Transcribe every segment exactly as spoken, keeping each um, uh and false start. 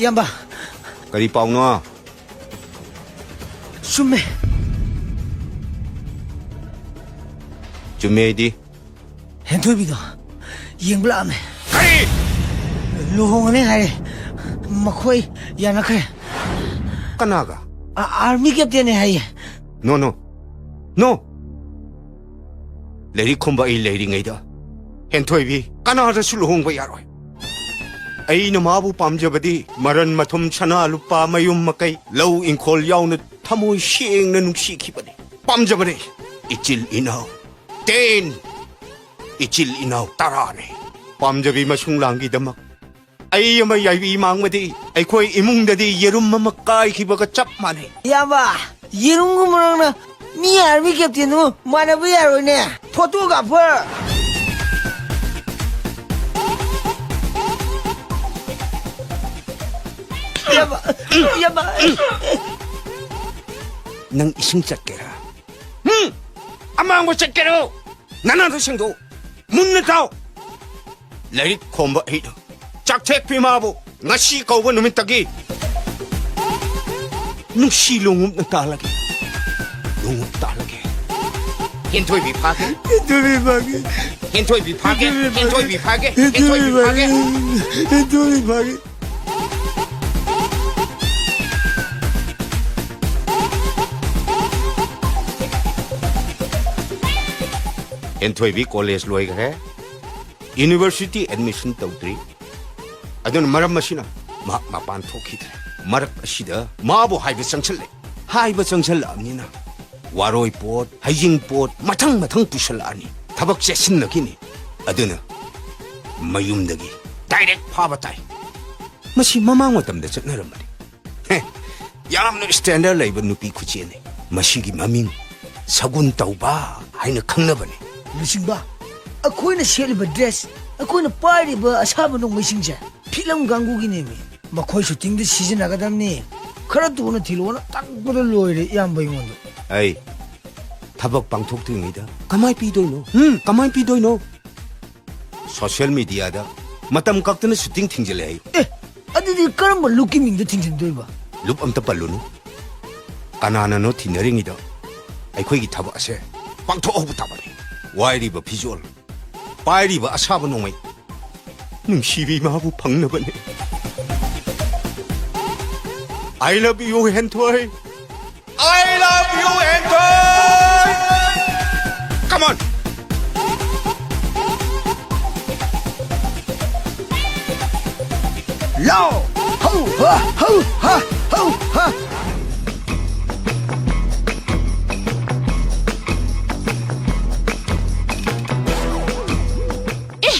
ꯏꯌꯥꯝꯕ꯫ ꯀꯔꯤ ꯄꯥꯎꯅꯣ? ꯆꯨꯝꯃꯦ꯫ ꯆꯨꯝꯃꯦ ꯍꯥꯏꯗꯤ? ꯍꯦꯟꯊꯣꯏꯕꯤꯗꯣ ꯌꯦꯡꯕ ꯂꯥꯛꯑꯝꯃꯦ꯫ ꯀꯔꯤ? ꯂꯨꯍꯣꯡꯉꯅꯤ ꯍꯥꯏꯔꯦ꯫ ꯃꯈꯣꯏ ꯌꯥꯅꯈ꯭ꯔꯦ꯫ ꯀꯅꯥꯒ? ꯑ-, army captainꯅꯦ ꯍꯥꯏꯌꯦ꯫ No, no. No. ꯂꯥꯏꯔꯤꯛ ꯈꯨꯝꯕ ꯑꯩ ꯂꯩꯔꯤꯉꯩꯗ ꯍꯦꯟꯊꯣꯏꯕꯤ ꯀꯅꯥꯗꯁꯨ ꯂꯨꯍꯣꯡꯕ ꯌꯥꯔꯣꯏ꯫ ꯑꯩꯅ ꯃꯥꯕꯨ ꯄꯥꯝꯖꯕꯗꯤ ꯃꯔꯟ ꯃꯊꯨꯝ, ꯁꯅꯥ ꯂꯨꯄꯥ, ꯃꯌꯨꯝ ꯃꯀꯩ, ꯂꯧ ꯏꯪꯈꯣꯜ ꯌꯥꯎꯅ ꯊꯃꯣꯏ ꯁꯦꯡꯅ ꯅꯨꯡꯁꯤꯈꯤꯕꯅꯤ꯫ ꯄꯥꯝꯖꯕꯅꯤ꯫ ꯏꯆꯤꯜ ꯏꯅꯥꯎ ten, ꯏꯆꯤꯜ ꯏꯅꯥꯎ ꯇꯔꯥꯅꯤ꯫ ꯄꯥꯝꯖꯕꯤ ꯃꯁꯨꯡ ꯂꯥꯡꯒꯤꯗꯃꯛ ꯑꯩ ꯑꯃ ꯌꯥꯏꯕꯤ ꯃꯥꯡꯕꯗꯤ ꯑꯩꯈꯣꯏ ꯏꯃꯨꯡꯗꯗꯤ ꯌꯦꯔꯨꯝ ꯑꯃ ꯀꯥꯏꯈꯤꯕꯒ ꯆꯞ ꯃꯥꯟꯅꯩ꯫ ꯏꯌꯥꯝꯕ, ꯌꯦꯔꯨꯝꯒꯨꯝꯕ ꯅꯪꯅ ꯃꯤ army captainꯗꯨ ꯃꯥꯟꯅꯕ ꯌꯥꯔꯣꯏꯅꯦ꯫ Photographer꯫ ꯏꯌꯥꯝꯕ, ꯏꯌꯥꯝꯕ꯫ ꯅꯪ ꯏꯁꯤꯡ ꯆꯠꯀꯦꯔꯥ? ꯍꯨꯝ! ꯑꯃꯥꯡꯕ ꯆꯠꯀꯦꯔꯣ? ꯅꯅꯥꯗꯣ ꯁꯦꯡꯗꯣꯛꯎ꯫ ꯃꯨꯟꯅ ꯇꯥꯎ꯫ ꯂꯥꯏꯔꯤꯛ ꯈꯣꯝꯕ ꯑꯩꯅ ꯆꯥꯛꯊꯦꯛꯄꯤ ꯃꯥꯕꯨ ꯉꯁꯤ ꯀꯧꯕ ꯅꯨꯃꯤꯠꯇꯒꯤ ꯅꯨꯡꯁꯤ ꯂꯣꯡꯎꯞꯅ ꯇꯥꯜꯂꯒꯦ꯫ ꯂꯣꯡꯎꯞ ꯇꯥꯜꯂꯒꯦ꯫ ꯍꯦꯟꯊꯣꯏꯕꯤ ꯐꯥꯒꯦ꯫ ꯍꯦꯟꯊꯣꯏꯕꯤ ꯐꯥꯒꯦ꯫ ꯍꯦꯟꯊꯣꯏꯕꯤ ꯐꯥꯒꯦ꯫ ꯍꯦꯟꯊꯣꯏꯕꯤ ꯐꯥꯒꯦ꯫ ꯍꯦꯟꯊꯣꯏꯕꯤ ꯐꯥꯒꯦ꯫ ꯍꯦꯟꯊꯣꯏꯕꯤ ꯐꯥꯒꯦ꯫ ꯍꯦꯟꯊꯣꯏꯕꯤ college ꯂꯣꯏꯈ꯭ꯔꯦ, university admission ꯇꯧꯗ꯭ꯔꯤ꯫ ꯑꯗꯨꯅ ꯃꯔꯝ ꯑꯁꯤꯅ ꯃꯍꯥꯛ ꯃꯄꯥꯟ ꯊꯣꯛꯈꯤꯗ꯭ꯔꯦ꯫ ꯃꯔꯛ ꯑꯁꯤꯗ ꯃꯥꯕꯨ ꯍꯥꯏꯕ ꯆꯪꯁꯜꯂꯦ꯫ ꯍꯥꯏꯕ ꯆꯪꯁꯜꯂꯛꯑꯕꯅꯤꯅ ꯋꯥꯔꯣꯏ ꯄꯣꯠ, ꯍꯩꯖꯤꯡ ꯄꯣꯠ ꯃꯊꯪ ꯃꯊꯪ ꯄꯨꯁꯜꯂꯛꯑꯅꯤ꯫ ꯊꯕꯛ ꯆꯦꯠꯁꯤꯟꯅꯈꯤꯅꯤ꯫ ꯑꯗꯨꯅ ꯃꯌꯨꯝꯗꯒꯤ direct ꯐꯥꯕ ꯇꯥꯏ꯫ ꯃꯁꯤ ꯃꯃꯥꯡ ꯃꯇꯝꯗ ꯆꯠꯅꯔꯝꯕꯅꯤ꯫ ꯍꯦ, ꯌꯥꯝꯅ standard ꯂꯩꯕ ꯅꯨꯄꯤ ꯈꯨꯆꯦꯟꯅꯤ꯫ ꯃꯁꯤꯒꯤ ꯃꯃꯤꯡ ꯁꯒꯨꯟ ꯇꯧꯕ ꯍꯥꯏꯅ ꯈꯪꯅꯕꯅꯤ꯫ ꯂꯨꯆꯤꯡꯕ, ꯑꯩꯈꯣꯏꯅ ꯁꯦꯠꯂꯤꯕ dress, ꯑꯩꯈꯣꯏꯅ ꯄꯥꯏꯔꯤꯕ ꯑꯁꯥꯕ ꯅꯣꯡꯃꯩꯁꯤꯡꯁꯦ ꯐꯤꯂꯝ ꯀꯥꯡꯕꯨꯒꯤꯅꯦꯃꯤ꯫ ꯃꯈꯣꯏ shootingꯗ ꯁꯤꯖꯤꯟꯅꯒꯗꯕꯅꯤ꯫ ꯈꯔ ꯊꯨꯅ ꯊꯤꯜꯂꯛꯑꯣꯅ ꯇꯥꯛꯄꯗ ꯂꯣꯏꯔꯦ ꯏꯌꯥꯝꯕ ꯑꯩꯉꯣꯟꯗ꯫ ꯑꯩ ꯊꯕꯛ ꯄꯥꯡꯊꯣꯛꯇ꯭ꯔꯤꯉꯩꯗ ꯀꯃꯥꯏ ꯄꯤꯗꯣꯏꯅꯣ? ꯎꯝ, ꯀꯃꯥꯏ ꯄꯤꯗꯣꯏꯅꯣ? Social mediaꯗ ꯃꯇꯝ ꯀꯛꯇꯅ shooting ꯊꯤꯡꯖꯤꯜꯂꯦ ꯑꯩ꯫ ꯑꯦ, ꯑꯗꯨꯗꯤ ꯀꯔꯝꯕ ꯂꯨꯞꯀꯤ ꯃꯤꯡꯗ ꯊꯤꯡꯖꯤꯟꯗꯣꯏꯕ? ꯂꯨꯞ ꯑꯝꯇ ꯄꯜꯂꯨꯅꯨ꯫ ꯀꯅꯥꯅꯅꯣ ꯊꯤꯅꯔꯤꯉꯩꯗ ꯑꯩꯈꯣꯏꯒꯤ ꯊꯕꯛ ꯑꯁꯦ ꯄꯥꯡꯊꯣꯛꯍꯧꯕ ꯇꯥꯕꯅꯤ꯫ ꯋꯥꯏꯔꯤꯕ ꯐꯤꯖꯣꯜ, ꯄꯥꯏꯔꯤꯕ ꯑꯁꯥꯕ ꯅꯣꯡꯃꯩ, ꯅꯨꯡꯁꯤꯕꯤ ꯏꯃꯥꯕꯨ ꯐꯪꯅꯕꯅꯤ꯫ I love you, ꯍꯦꯟꯊꯣꯏ꯫ I love you, ꯍꯦꯟꯊꯣꯏ꯫ Come on. ꯂꯥꯎ! ꯍꯧ! ꯍꯥ! ꯍꯧ! ꯍꯥ! ꯍꯧ! ꯍꯥ! ꯑꯦ!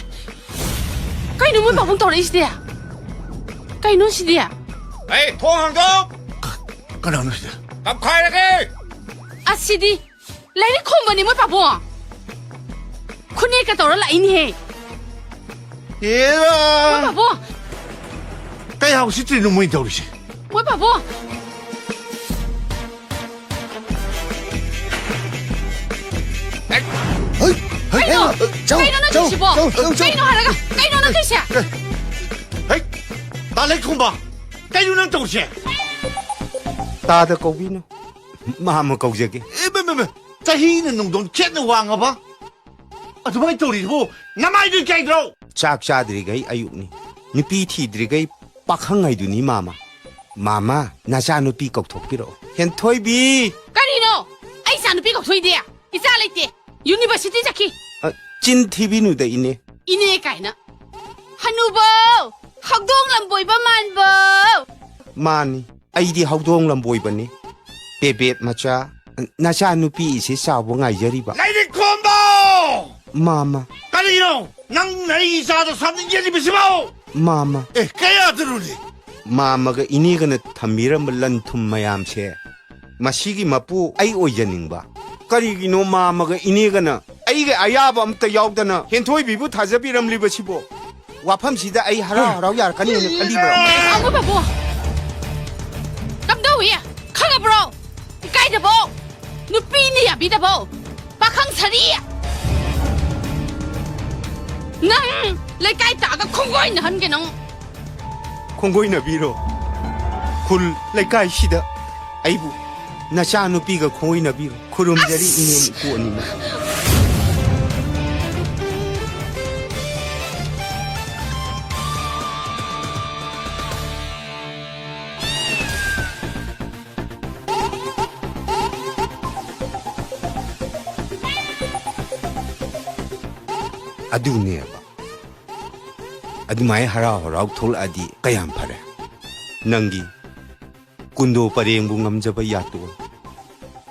ꯀꯩꯅꯣ ꯃꯣꯏ ꯄꯥꯕꯨꯡ ꯇꯧꯔꯛꯏꯁꯤꯗꯤ? ꯀꯩꯅꯣ ꯁꯤꯗꯤ? ꯑꯦ, ꯊꯣꯡ ꯍꯥꯡꯗꯣꯛ! ꯀ-, ꯀꯅꯥꯅꯣ ꯁꯤꯗꯤ? ꯇꯞꯈꯥꯏꯔꯒꯦ! ꯑꯁꯤꯗꯤ ꯂꯥꯏꯔꯤꯛ ꯈꯣꯝꯕꯅꯤ ꯃꯣꯏ ꯄꯥꯕꯨꯡ꯫ ꯈꯨꯅꯦꯛꯀ ꯇꯧꯔ ꯂꯥꯛꯏꯅꯦꯍꯦ꯫ ꯑꯦꯔꯥ! ꯃꯣꯏ ꯄꯥꯕꯨꯡ! ꯀꯩ ꯍꯥꯎ ꯁꯤꯠꯇ꯭ꯔꯤꯅꯣ ꯃꯣꯏ ꯇꯧꯔꯤꯁꯦ? ꯃꯣꯏ ꯄꯥꯕꯨꯡ! ꯍꯩ! ꯍꯩ! ꯀꯩꯅꯣ? ꯍꯩ! ꯆꯧ! ꯀꯩꯅꯣ ꯅꯪ ꯆꯧ! ꯇꯧꯏꯁꯤꯕꯣ? ꯆꯧ! ꯆꯧ! ꯆꯧ! ꯀꯩꯅꯣ ꯍꯥꯏꯔꯒ? ꯀꯩꯅꯣ ꯅꯪ ꯇꯧꯏꯁꯦ? ꯍꯩ! ꯇꯥ ꯂꯩꯈꯣꯝꯕ! ꯀꯩꯅꯣ ꯅꯪ ꯇꯧꯔꯤꯁꯦ? ꯇꯥꯗ ꯀꯧꯕꯤꯅꯨ꯫ ꯃꯥꯝꯃ ꯀꯧꯖꯒꯦ꯫ ꯑꯦ, ꯃꯦ, ꯃꯦ, ꯃꯦ꯫ ꯆꯍꯤꯅ ꯅꯨꯡꯗꯣꯟ ꯈꯦꯠꯅ ꯋꯥꯡꯉꯕ? ꯑꯗꯨꯃꯥꯏꯅ ꯇꯧꯔꯤꯗꯨꯕꯨ ꯅꯃꯥꯏꯗꯨ ꯏꯀꯥꯏꯗ꯭ꯔꯣ? ꯆꯥꯛ ꯆꯥꯗ꯭ꯔꯤꯈꯩ ꯑꯌꯨꯛꯅꯤ꯫ ꯅꯨꯄꯤ ꯊꯤꯗ꯭ꯔꯤꯈꯩ ꯄꯥꯈꯪ ꯍꯥꯏꯗꯨꯅꯤ, ꯃꯥꯝꯃ꯫ ꯃꯥꯝꯃ, ꯅꯆꯥꯅꯨꯄꯤ ꯀꯧꯊꯣꯛꯄꯤꯔꯛꯑꯣ꯫ ꯍꯦꯟꯊꯣꯏꯕꯤ! ꯀꯔꯤꯅꯣ? ꯑꯩ ꯏꯆꯥꯅꯨꯄꯤ ꯀꯧꯊꯣꯛꯏꯗꯤ? ꯏꯆꯥ ꯂꯩꯇꯦ꯫ ꯌꯨꯅꯤꯚꯔꯁꯤꯇꯤ ꯆꯠꯈꯤ꯫ ꯑ, ꯆꯤꯟ ꯊꯤꯕꯤꯅꯨꯗ, ꯏꯅꯦ꯫ ꯏꯅꯦ ꯀꯥꯏꯅ꯫ ꯍꯅꯨꯕꯧ! ꯍꯧꯗꯣꯡ ꯂꯝꯕꯣꯏꯕ ꯃꯥꯟꯕꯧ! ꯃꯥꯅꯤ, ꯑꯩꯗꯤ ꯍꯧꯗꯣꯡ ꯂꯝꯕꯣꯏꯕꯅꯤ꯫ ꯄꯦꯕꯦꯠ ꯃꯆꯥ, ꯅꯆꯥꯅꯨꯄꯤ ꯏꯁꯦ ꯆꯥꯎꯕ ꯉꯥꯏꯖꯔꯤꯕ꯫ ꯂꯥꯏꯔꯤꯛ ꯈꯣꯝꯕꯧ! ꯃꯥꯝꯃ꯫ ꯀꯔꯤꯅꯣ? ꯅꯪꯅ ꯑꯩ ꯏꯆꯥꯗ ꯁꯥꯟꯅ ꯌꯦꯜꯂꯤꯕꯁꯤꯕꯣ? ꯃꯥꯝꯃ꯫ ꯑꯦ, ꯀꯌꯥꯗꯅꯣꯅꯦ? ꯃꯥꯝꯃꯒ ꯏꯅꯦꯒꯅ ꯊꯝꯕꯤꯔꯝꯕ ꯂꯟ ꯊꯨꯝ ꯃꯌꯥꯝꯁꯦ, ꯃꯁꯤꯒꯤ ꯃꯄꯨ ꯑꯩ ꯑꯣꯏꯖꯅꯤꯡꯕ꯫ ꯀꯔꯤꯒꯤꯅꯣ ꯃꯥꯝꯃꯒ ꯏꯅꯦꯒꯅ ꯑꯩꯒꯤ ꯑꯌꯥꯕ ꯑꯝꯇ ꯌꯥꯎꯗꯅ ꯍꯦꯟꯊꯣꯏꯕꯤꯕꯨ ꯊꯥꯖꯕꯤꯔꯝꯂꯤꯕꯁꯤꯕꯣ? ꯋꯥꯐꯝꯁꯤꯗ ꯑꯩ ꯍꯔꯥꯎ ꯍꯔꯥꯎ ꯌꯥꯔꯛꯀꯅꯤ ꯍꯥꯏꯅ ꯈꯜꯂꯤꯕ꯭ꯔꯣ? ꯑꯃꯨ ꯕꯥꯕꯨ! ꯀꯝꯗꯧꯏ? ꯈꯪꯉꯕ꯭ꯔꯣ? ꯏꯀꯥꯏꯗꯕꯣ? ꯅꯨꯄꯤꯅ ꯌꯥꯕꯤꯗꯕꯣ? ꯄꯥꯈꯪ ꯁꯥꯔꯤ! ꯅꯪ ꯂꯩꯀꯥꯏ ꯇꯥꯛꯑꯒ ꯈꯣꯡꯒꯣꯏ ꯅꯍꯟꯒꯦ ꯅꯪ! ꯈꯣꯡꯒꯣꯏꯅꯕꯤꯔꯣ꯫ ꯈꯨꯜ ꯂꯩꯀꯥꯏꯁꯤꯗ ꯑꯩꯕꯨ ꯅꯆꯥꯅꯨꯄꯤꯒ ꯈꯣꯡꯒꯣꯏꯅꯕꯤꯔꯣ꯫ ꯈꯨꯔꯨꯝꯖꯔꯤ, ꯑꯁ! ꯏꯅꯦꯝ ꯏꯀꯨ ꯑꯅꯤꯃꯛ꯫ ꯑꯗꯨꯅꯦꯕ꯫ ꯑꯗꯨꯃꯥꯏ ꯍꯔꯥꯎ ꯍꯔꯥꯎ ꯊꯣꯛꯂꯛꯑꯗꯤ ꯀꯌꯥꯝ ꯐꯔꯦ꯫ ꯅꯪꯒꯤ ꯀꯨꯟꯗꯣ ꯄꯔꯦꯡꯕꯨ ꯉꯝꯖꯕ ꯌꯥꯇꯣꯟ,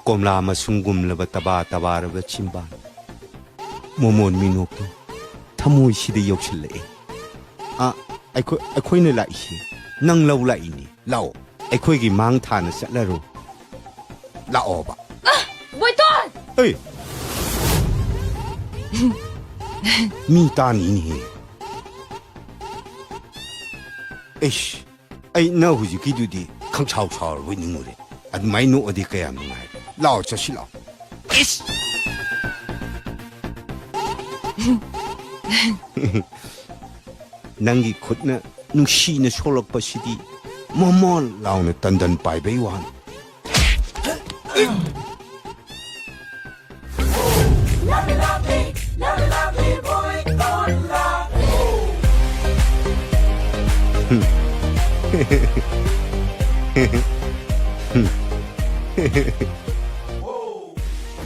ꯀꯣꯝꯂꯥ ꯃꯁꯨꯡꯒꯨꯝꯂꯕ ꯇꯕꯥ ꯇꯕꯥꯔꯕ ꯆꯤꯝꯕꯥꯜ, ꯃꯣꯃꯣꯟ ꯃꯤꯅꯣꯛꯇꯣ ꯊꯃꯣꯏꯁꯤꯗ ꯌꯧꯁꯤꯜꯂꯛꯑꯦ꯫ ꯑ, ꯑꯩꯈꯣꯏ, ꯑꯩꯈꯣꯏꯅ ꯂꯥꯛꯏꯁꯤ ꯅꯪ ꯂꯧ ꯂꯥꯛꯏꯅꯤ꯫ ꯂꯥꯛꯑꯣ, ꯑꯩꯈꯣꯏꯒꯤ ꯃꯥꯡ ꯊꯥꯅ ꯆꯠꯂꯔꯣ꯫ ꯂꯥꯛꯑꯣꯕ꯫ ꯕꯣꯏꯇꯣꯟ! ꯑꯩ! ꯃꯤ ꯇꯥꯅꯤꯅꯦꯍꯦ꯫ ꯑꯩꯁ, ꯑꯩ ꯅꯪ ꯍꯧꯖꯤꯛꯀꯤꯗꯨꯗꯤ ꯈꯪꯁꯥꯎ ꯁꯥꯎꯔꯕꯣꯏ ꯅꯤꯡꯉꯨꯔꯦ꯫ ꯑꯗꯨꯃꯥꯏꯅ ꯅꯣꯛꯑꯗꯤ ꯀꯌꯥꯝ ꯅꯨꯡꯉꯥꯏꯔꯦ꯫ ꯂꯥꯛꯑꯣ, ꯆꯠꯁꯤ ꯂꯥꯛꯑꯣ꯫ ꯏꯁ! ꯅꯪꯒꯤ ꯈꯨꯠꯅ ꯅꯨꯡꯁꯤꯅ ꯁꯣꯛꯂꯛꯄꯁꯤꯗꯤ ꯃꯣꯃꯣꯟ ꯂꯥꯎꯅ ꯇꯟꯗꯟ ꯄꯥꯏꯕꯩ ꯋꯥꯅꯤ꯫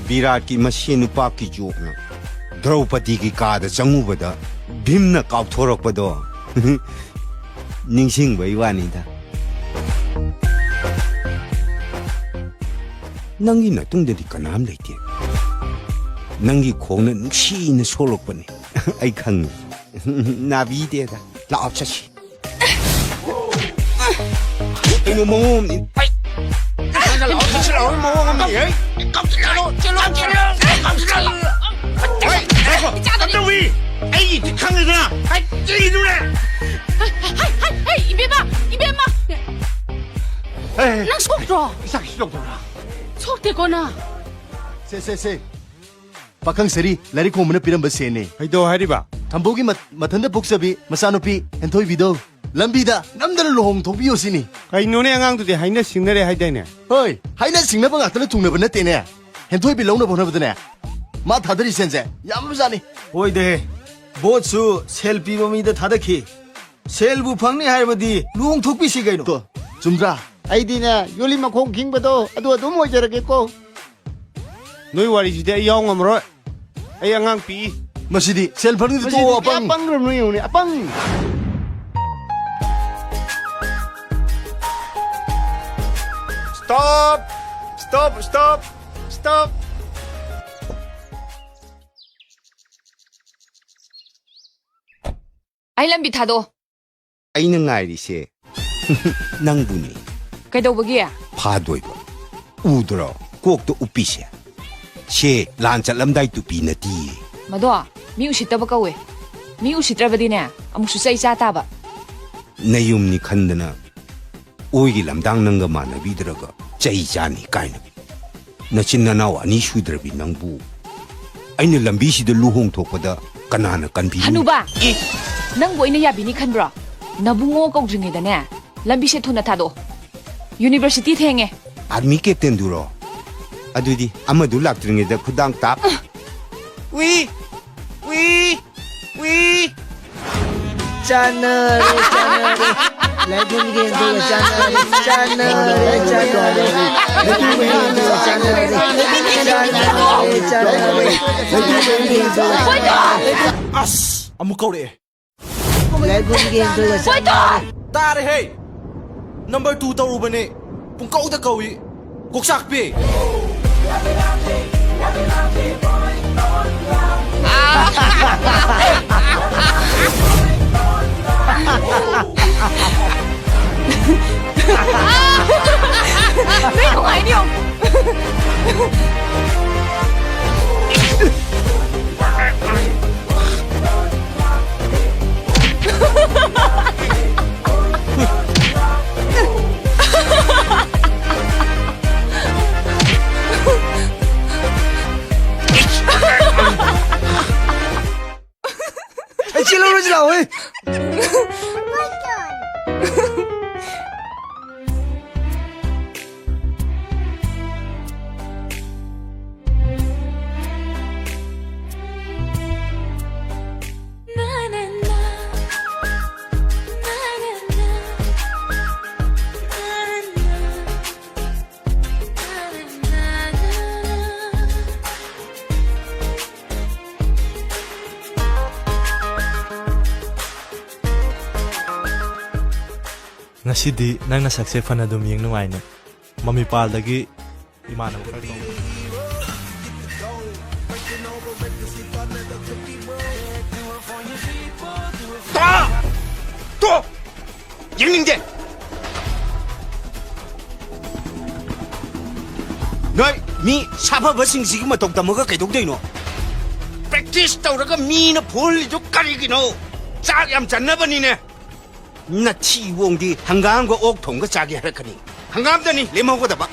ꯕꯤꯔꯥꯠꯀꯤ ꯃꯁꯦꯟ ꯅꯨꯄꯥ ꯀꯤꯖꯣꯛꯅ ꯗ꯭ꯔꯧꯄꯗꯤꯒꯤ ꯀꯥꯗ ꯆꯪꯉꯨꯕꯗ ꯚꯤꯝꯅ ꯀꯥꯎꯊꯣꯔꯛꯄꯗꯣ ꯅꯤꯡꯁꯤꯡꯕꯩ ꯋꯥꯅꯤꯗ꯫ ꯅꯪꯒꯤ ꯅꯇꯨꯡꯗꯗꯤ ꯀꯅꯥꯝ ꯂꯩꯇꯦ꯫ ꯅꯪꯒꯤ ꯈꯣꯡꯅ ꯅꯨꯡꯁꯤꯅ ꯁꯣꯛꯂꯛꯄꯅꯤ꯫ ꯑꯩ ꯈꯪꯉꯤ꯫ ꯅꯥꯕꯤꯗꯦꯗ꯫ ꯂꯥꯛꯑꯣ ꯆꯠꯁꯤ꯫ ꯀꯩꯅꯣ ꯃꯑꯣꯡ ꯑꯃꯅꯤ꯫ ꯍꯩ! ꯂꯥꯛꯑꯣ ꯆꯠꯁꯤ ꯂꯥꯛꯑꯣ ꯃꯑꯣꯡ ꯑꯃꯅꯤ꯫ ꯍꯩ! ꯆꯠꯂꯣ, ꯆꯠꯂꯣ, ꯆꯠꯂꯣ! ꯍꯩ! ꯉꯥꯏꯈꯣ! ꯀꯝꯗꯧꯏ? ꯑꯩꯒꯤꯗꯤ ꯈꯪꯉꯦꯗꯅ꯫ ꯍꯩ! ꯀꯔꯤꯅꯣꯅꯦ? ꯍꯩ, ꯍꯩ, ꯍꯩ, ꯍꯩ, ꯏꯕꯦꯝꯃ, ꯏꯕꯦꯝꯃ! ꯍꯩ! ꯅꯪ ꯁꯣꯛꯇ꯭ꯔꯣ? ꯏꯁꯥꯒꯤ ꯁꯣꯛꯇꯕ꯭ꯔꯥ? ꯁꯣꯛꯇꯦꯀꯣ ꯅꯪ? ꯁꯦ, ꯁꯦ, ꯁꯦ꯫ ꯄꯥꯈꯪ ꯁꯔꯤ ꯂꯥꯏꯔꯤꯛ ꯈꯣꯡꯕꯅ ꯄꯤꯔꯝꯕ ꯁꯦꯟꯅꯦ꯫ ꯀꯩꯗꯧ ꯍꯥꯏꯔꯤꯕ? ꯊꯝꯕꯧꯒꯤ ꯃ-, ꯃꯊꯟꯇ ꯄꯣꯛꯆꯕꯤ ꯃꯆꯥꯅꯨꯄꯤ ꯍꯦꯟꯊꯣꯏꯕꯤꯗꯣ꯫ ꯂꯝꯕꯤꯗ ꯅꯝꯗꯅ ꯂꯨꯍꯣꯡ ꯊꯣꯛꯄꯤꯌꯣ ꯁꯤꯅꯤ꯫ ꯀꯩꯅꯣꯅꯦ, ꯑꯉꯥꯡꯗꯨꯗꯤ ꯍꯥꯏꯅ ꯁꯤꯡꯅꯔꯦ ꯍꯥꯏꯗꯥꯏꯅꯦ? ꯍꯣꯏ, ꯍꯥꯏꯅ ꯁꯤꯡꯅꯕ ꯉꯥꯛꯇꯅ ꯊꯨꯡꯅꯕ ꯅꯠꯇꯦꯅꯦ꯫ ꯍꯦꯟꯊꯣꯏꯕꯤ ꯂꯧꯅꯕ ꯍꯣꯠꯅꯕꯗꯅꯦ ꯃꯥ ꯊꯥꯗꯔꯤ ꯁꯦꯟꯁꯦ ꯌꯥꯝꯕꯖꯥꯠꯅꯤ꯫ ꯍꯣꯏꯗꯦ, ꯚꯣꯠꯁꯨ ꯁꯦꯜ ꯄꯤꯕ ꯃꯤꯗ ꯊꯥꯗꯈꯤ꯫ ꯁꯦꯜꯕꯨ ꯐꯪꯅꯤ ꯍꯥꯏꯔꯕꯗꯤ ꯂꯨꯍꯣꯡ ꯊꯣꯛꯄꯤꯁꯤ ꯀꯩꯅꯣ꯫ ꯇꯣ, ꯆꯨꯝꯗ꯭ꯔꯥ? ꯑꯩꯗꯤꯅꯦ, ꯌꯣꯂꯤ ꯃꯈꯣꯡ ꯈꯤꯡꯕꯗꯣ ꯑꯗꯨ ꯑꯗꯨꯝ ꯑꯣꯏꯖꯔꯒꯦꯀꯣ꯫ ꯅꯣꯏ ꯋꯥꯔꯤꯁꯤꯗꯤ ꯑꯩ ꯌꯥꯎ ꯉꯝꯃꯔꯣꯏ꯫ ꯑꯩ ꯑꯉꯥꯡ ꯄꯤꯛꯏ꯫ ꯃꯁꯤꯗꯤ ꯁꯦꯜ ꯐꯪꯗꯤ ꯃꯁꯤꯗꯤ ꯇꯣꯛꯑꯣ, ꯑꯄꯪ꯫ ꯑꯄꯪ ꯔꯝꯅꯨ ꯌꯦꯡꯉꯨꯅꯦ, ꯑꯄꯪ꯫ Stop! Stop! Stop! Stop! ꯑꯩ ꯂꯝꯕꯤ ꯊꯥꯗꯣꯛꯑꯣ꯫ ꯑꯩꯅ ꯉꯥꯏꯔꯤꯁꯦ ꯅꯪꯕꯨꯅꯤ꯫ ꯀꯩꯗꯧꯕꯒꯤ? ꯐꯥꯗꯣꯏꯕ꯫ ꯎꯗ꯭ꯔꯣ ꯀꯣꯛꯇ ꯎꯞꯄꯤꯁꯦ? ꯁꯦ ꯂꯥꯟ ꯆꯠꯂꯝꯗꯥꯏ ꯇꯨꯄꯤ ꯅꯠꯇꯤꯌꯦ꯫ ꯃꯗꯣ ꯃꯤ ꯎꯁꯤꯠꯇꯕ ꯀꯧꯋꯦ꯫ ꯃꯤ ꯎꯁꯤꯠꯇ꯭ꯔꯕꯗꯤꯅꯦ ꯑꯃꯨꯛꯁꯨ ꯆꯩ ꯆꯥ ꯇꯥꯕ꯫ ꯅꯌꯨꯝꯅꯤ ꯈꯟꯗꯅ ꯑꯣꯏꯒꯤ ꯂꯝꯗꯥꯡ ꯅꯪꯒ ꯃꯥꯟꯅꯕꯤꯗ꯭ꯔꯒ ꯆꯩ ꯆꯥꯅꯤ ꯀꯥꯏꯅ꯫ ꯅꯆꯤꯟ ꯅꯅꯥꯎ ꯑꯅꯤ ꯁꯨꯗ꯭ꯔꯕꯤ ꯅꯪꯕꯨ ꯑꯩꯅ ꯂꯝꯕꯤꯁꯤꯗ ꯂꯨꯍꯣꯡ ꯊꯣꯛꯄꯗ ꯀꯅꯥꯅ ꯀꯟꯕꯤꯅꯤ? ꯍꯅꯨꯕꯥ! ꯑꯦ! ꯅꯪꯕꯨ ꯑꯩꯅ ꯌꯥꯕꯤꯅꯤ ꯈꯟꯕ꯭ꯔꯣ? ꯅꯕꯨꯡꯉꯣ ꯀꯧꯗ꯭ꯔꯤꯉꯩꯗꯅꯦ ꯂꯝꯕꯤꯁꯦ ꯊꯨꯅ ꯊꯥꯗꯣꯛꯑꯣ꯫ ꯌꯨꯅꯤꯚꯔꯁꯤꯇꯤ ꯊꯦꯡꯉꯦ꯫ ꯑꯥꯔꯃꯤ ꯀꯦꯞꯇꯦꯟꯗꯨꯔꯣ? ꯑꯗꯨꯗꯤ ꯑꯃꯗꯨ ꯂꯥꯛꯇ꯭ꯔꯤꯉꯩꯗ ꯈꯨꯗꯥꯡ ꯇꯥꯞ꯫ ꯎꯏ! ꯎꯏ! ꯎꯏ! ꯆꯥꯟꯅꯔꯦ, ꯆꯥꯟꯅꯔꯦ꯫ ꯂꯥꯏꯕꯨꯡꯒꯤ ꯌꯦꯟꯗꯨꯒ ꯆꯥꯟꯅꯔꯦ, ꯆꯥꯟꯅꯔꯦ, ꯆꯥꯟꯅꯔꯦ꯫ ꯂꯥꯏꯕꯨꯡꯒꯤ ꯌꯦꯟꯗꯨꯒ ꯆꯥꯟꯅꯔꯦ, ꯆꯥꯟꯅꯔꯦ, ꯆꯥꯟꯅꯔꯦ꯫ ꯂꯥꯏꯕꯨꯡꯒꯤ ꯌꯦꯟꯗꯨꯒ ꯆꯥꯟꯅꯔꯦ꯫ ꯑꯁ! ꯑꯃꯨꯛ ꯀꯧꯔꯛꯑꯦ꯫ ꯂꯥꯏꯕꯨꯡꯒꯤ ꯌꯦꯟꯗꯨꯒ ꯆꯥꯟꯅꯔꯦ꯫ ꯇꯥꯔꯦꯍꯦ! Number two ꯇꯧꯔꯨꯕꯅꯦ꯫ ꯄꯨꯡꯀꯧꯗ ꯀꯧꯏ꯫ ꯀꯣꯛꯆꯥꯛꯄꯤ! ꯅꯣꯏ ꯅꯨꯡꯉꯥꯏꯅꯤ ꯌꯦꯡꯉꯨ꯫ ꯑꯩ ꯆꯦꯜꯍꯧꯔꯁꯤ ꯂꯥꯛꯑꯣꯍꯦ꯫ ꯉꯁꯤꯗꯤ ꯅꯪ ꯅꯁꯛꯁꯦ ꯐꯅ ꯑꯗꯨꯝ ꯌꯦꯡ ꯅꯨꯡꯉꯥꯏꯅꯦ꯫ ꯃꯃꯤꯄꯥꯜꯗꯒꯤ ꯏꯃꯥꯟꯅꯕ ꯈꯔ ꯀꯧ꯫ ꯇꯣ! ꯇꯣ! ꯌꯦꯡꯅꯤꯡꯗꯦ! ꯅꯣꯏ ꯃꯤ ꯁꯥꯐꯕꯁꯤꯡꯁꯤꯒꯤ ꯃꯇꯧ ꯇꯝꯃꯒ ꯀꯩꯗꯧꯗꯣꯏꯅꯣ? ꯄ꯭ꯔꯦꯛꯇꯤꯁ ꯇꯧꯔꯒ ꯃꯤꯅ ꯐꯨꯍꯜꯂꯤꯗꯨ ꯀꯔꯤꯒꯤꯅꯣ? ꯆꯥꯛ ꯌꯥꯝ ꯆꯟꯅꯕꯅꯤꯅꯦ꯫ ꯅꯊꯤꯕꯣꯡꯗꯤ ꯍꯪꯒꯥꯝꯒ ꯑꯣꯛ ꯊꯣꯡꯒ ꯆꯥꯒꯦ ꯍꯥꯏꯔꯛꯀꯅꯤ꯫ ꯍꯪꯒꯥꯝꯗꯅꯤ ꯂꯦꯝꯍꯧꯒꯗꯕ꯫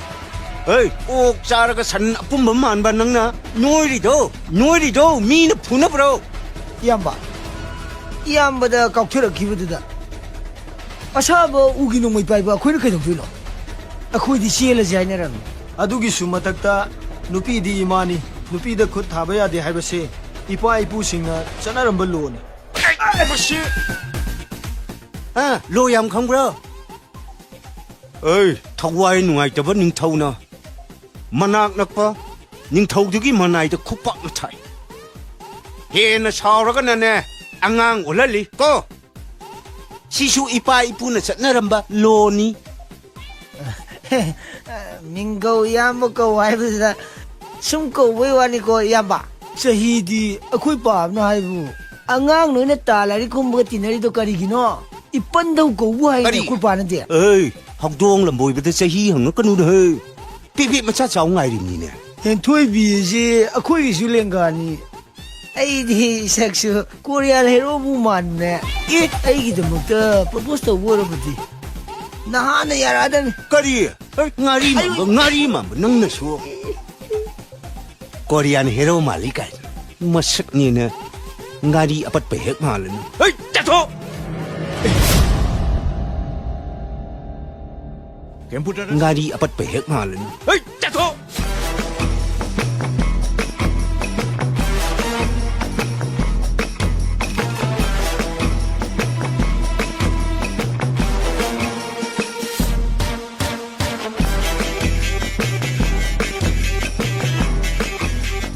ꯍꯩ, ꯑꯣꯛ ꯆꯥꯔꯒ ꯁꯟ ꯑꯄꯨꯝꯕ ꯃꯥꯟꯕ ꯅꯪꯅ ꯅꯣꯏꯔꯤꯗꯣ, ꯅꯣꯏꯔꯤꯗꯣ ꯃꯤꯅ ꯐꯨꯅꯕ꯭ꯔꯣ? ꯏꯌꯥꯝꯕ, ꯏꯌꯥꯝꯕꯗ ꯀꯥꯎꯊꯔꯛꯈꯤꯕꯗꯨꯗ ꯑꯁꯥꯕ ꯎꯒꯤ ꯅꯣꯡꯃꯩ ꯄꯥꯏꯕ ꯑꯩꯈꯣꯏꯅ ꯀꯩꯗꯧꯗꯣꯏꯅꯣ? ꯑꯩꯈꯣꯏꯗꯤ ꯆꯦꯜꯂꯁꯦ ꯍꯥꯏꯅꯔꯝꯃꯤ꯫ ꯑꯗꯨꯒꯤꯁꯨ ꯃꯊꯛꯇ ꯅꯨꯄꯤꯗꯤ ꯏꯃꯥꯅꯤ, ꯅꯨꯄꯤꯗ ꯈꯨꯠ ꯊꯥꯕ ꯌꯥꯗꯦ ꯍꯥꯏꯕꯁꯦ ꯏꯄꯥ ꯏꯄꯨꯁꯤꯡꯅ ꯆꯠꯅꯔꯝꯕ ꯂꯣꯅꯤ꯫ ꯃꯁꯤ ꯑ, ꯂꯣ ꯌꯥꯝ ꯈꯪꯕ꯭ꯔꯣ? ꯑꯩ, ꯊꯋꯥꯏ ꯅꯨꯡꯉꯥꯏꯇꯕ ꯅꯤꯡꯊꯧꯅ ꯃꯅꯥꯛ ꯅꯛꯄ ꯅꯤꯡꯊꯧꯗꯨꯒꯤ ꯃꯅꯥꯏꯗ ꯈꯨꯄꯥꯛꯅ ꯊꯥꯏ꯫ ꯍꯦꯟꯅ ꯁꯥꯎꯔꯒꯅꯅꯦ, ꯑꯉꯥꯡ ꯑꯣꯜꯍꯜꯂꯤ ꯀꯣ꯫ ꯁꯤꯁꯨ ꯏꯄꯥ ꯏꯄꯨꯅ ꯆꯠꯅꯔꯝꯕ ꯂꯣꯅꯤ꯫ ꯃꯤꯡ ꯀꯧ, ꯏꯌꯥꯝꯕ ꯀꯧ ꯍꯥꯏꯕꯗꯨꯗ ꯁꯨꯝ ꯀꯧꯕꯩ ꯋꯥꯅꯤꯀꯣ, ꯏꯌꯥꯝꯕ꯫ ꯆꯍꯤꯗꯤ ꯑꯩꯈꯣꯏ ꯄꯥꯕꯅ ꯍꯥꯏꯕꯨ ꯑꯉꯥꯡ ꯅꯣꯏꯅ ꯇꯥ ꯂꯥꯏꯔꯤꯛ ꯀꯨꯝꯕꯒ ꯇꯤꯟꯅꯔꯤꯗꯣ ꯀꯔꯤꯒꯤꯅꯣ? ꯏꯄꯟꯗꯧ ꯀꯧꯕꯨ ꯍꯥꯏꯅꯤ ꯀꯔꯤ? ꯑꯩꯈꯣꯏ ꯄꯥꯅꯗꯤ꯫ ꯑꯩ, ꯍꯧꯗꯣꯡ ꯂꯝꯕꯣꯏꯕꯗ ꯆꯍꯤ ꯍꯪꯉꯛꯀꯅꯨꯅꯦ, ꯍꯦ꯫ ꯄꯦꯕꯦ ꯃꯆꯥ ꯆꯥꯎ ꯉꯥꯏꯔꯤꯕꯅꯤꯅꯦ꯫ ꯍꯦꯟꯊꯣꯏꯕꯤ ꯑꯁꯤ ꯑꯩꯈꯣꯏꯒꯤꯁꯨ ꯂꯦꯡꯒꯥꯅꯤ꯫ ꯑꯩꯗꯤ ꯁꯛꯁꯨ ꯀꯣꯔꯤꯌꯥꯟ ꯍꯦꯔꯣꯕꯨ ꯃꯥꯟꯕꯅꯦ꯫ ꯑꯦ, ꯑꯩꯒꯤꯗꯃꯛꯇ ꯄ꯭ꯔꯣꯄꯣꯁ ꯇꯧꯕ ꯑꯣꯏꯔꯕꯗꯤ ꯅꯍꯥꯟꯅ ꯌꯥꯔꯛꯑꯗꯝꯅꯤ꯫ ꯀꯔꯤ? ꯍꯦ, ꯉꯥꯔꯤ ꯃꯥꯟꯕ, ꯉꯥꯔꯤ ꯃꯥꯟꯕ ꯅꯪꯅꯁꯨ꯫ ꯀꯣꯔꯤꯌꯥꯟ ꯍꯦꯔꯣ ꯃꯥꯜꯂꯤ ꯀꯥꯏꯅ꯫ ꯃꯁꯛꯅꯦꯅ ꯉꯥꯔꯤ ꯑꯄꯠꯄ ꯍꯦꯛ ꯃꯥꯜꯂꯅꯤ꯫ ꯍꯩ, ꯆꯠꯊꯣꯛ! ꯉꯥꯔꯤ ꯑꯄꯠꯄ ꯍꯦꯛ ꯃꯥꯜꯂꯅꯤ꯫ ꯍꯩ, ꯆꯠꯊꯣꯛ!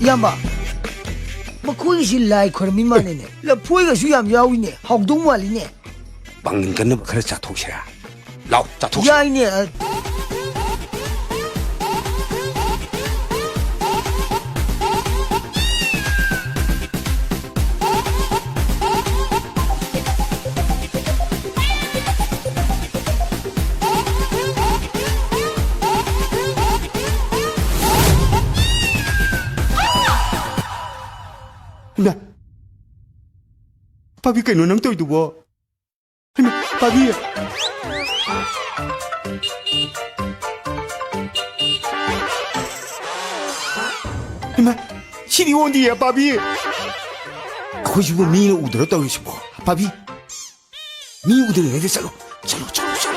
ꯏꯌꯥꯝꯕ, ꯃꯈꯣꯏꯒꯤꯁꯤ ꯂꯥꯏ ꯈꯣꯏꯔꯝꯃꯤ ꯃꯥꯜꯂꯤꯅꯦ꯫ ꯂꯐꯣꯏꯒꯁꯨ ꯌꯥꯝ ꯌꯥꯎꯏꯅꯦ꯫ ꯍꯥꯎꯗꯧ ꯃꯥꯜꯂꯤꯅꯦ꯫ ꯄꯥꯡꯒꯟ ꯀꯟꯅꯕ ꯈꯔ ꯆꯥꯊꯣꯛꯁꯤꯔꯥ? ꯑꯥꯎ, ꯆꯥꯊꯣꯛꯁꯤ꯫ ꯌꯥꯏꯅꯦ꯫ ꯑ, ꯏꯃꯥ! ꯄꯥꯕꯤ, ꯀꯩꯅꯣ ꯅꯪ ꯇꯧꯔꯤꯗꯨꯕꯣ? ꯍꯩꯃꯥ, ꯄꯥꯕꯤ! ꯍꯩꯃꯥ, ꯁꯤꯗꯤ ꯑꯣꯟꯗꯤꯌꯦ, ꯄꯥꯕꯤ! ꯑꯩꯈꯣꯏꯁꯤꯕꯨ ꯃꯤꯅ ꯎꯗ꯭ꯔꯣ ꯇꯧꯔꯤꯁꯤꯕꯣ? ꯄꯥꯕꯤ, ꯃꯤ ꯎꯗ꯭ꯔꯤꯉꯩꯗ ꯆꯠꯂꯣ, ꯆꯠꯂꯣ, ꯆꯠꯂꯣ, ꯆꯠꯂꯣ꯫